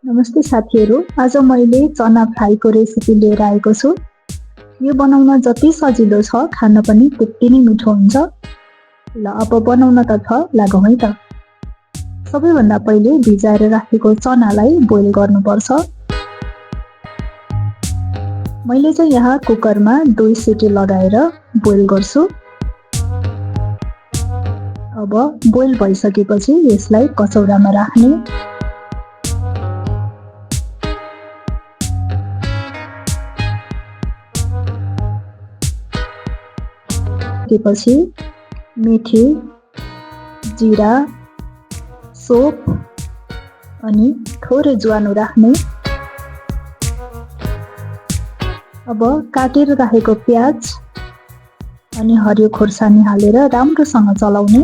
नमस्ते साथीहरू, आज मैले चना फ्राईको रेसिपी लिएर आएको छु। यो बनाउन जति सजिलो छ, खान पनि त्यति नै मिठो हुन्छ। ल अब बनाउन त छ, लागौँ है त। सबैभन्दा पहिले भिजाएर राखेको चनालाई बोइल गर्नुपर्छ। मैले चाहिँ यहाँ कुकरमा 2 सिटी लगाएर बोइल गर्छु। अब बोइल भइसकेपछि यसलाई कचौरामा राख्ने। पछि मेथी, जिरा, सोप अनि थोरै ज्वानो राख्ने। अब काटेर राखेको प्याज अनि हरियो खोर्सानी हालेर राम्रोसँग चलाउने।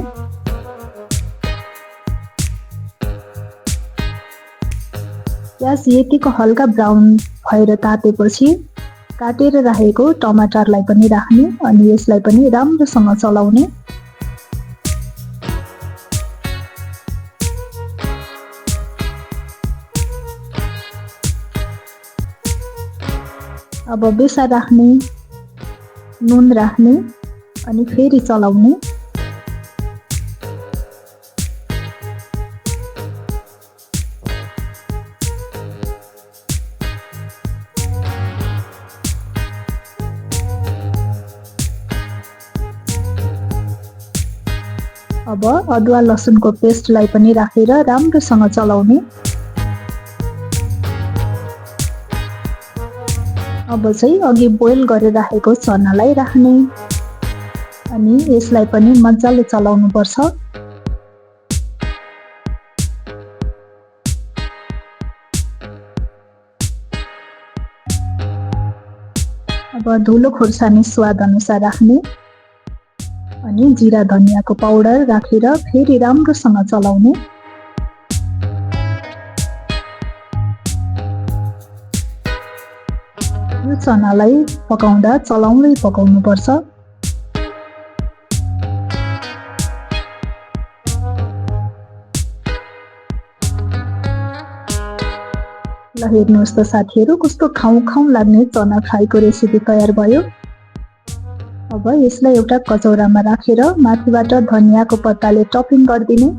प्याज यतिको हल्का ब्राउन भएर तातेपछि काटेर राखेको टमाटरलाई पनि राख्ने अनि यसलाई पनि राम्रोसँग चलाउने। अब बेसा राख्ने, नुन राख्ने अनि फेरि चलाउने। अब अदुवा लसुनको पेस्टलाई पनि राखेर राम्रोसँग चलाउने। अब चाहिँ अघि बोइल गरेर राखेको चनालाई राख्ने अनि यसलाई पनि मजाले चलाउनु पर्छ। अब धुलो खोर्सानी स्वाद अनुसार राख्ने अनि जिरा धनियाको पाउडर राखेर फेरि राम्रोसँग चलाउने। यो चनालाई पकाउँदा चलाउँदै पकाउनुपर्छ। ल हेर्नुहोस् त साथीहरू, कस्तो खाउँ खाउँ लाग्ने चना फ्राईको रेसिपी तयार भयो। अब यसलाई एउटा कचौरामा राखेर माथिबाट धनियाको पत्ताले टपिङ गरिदिने।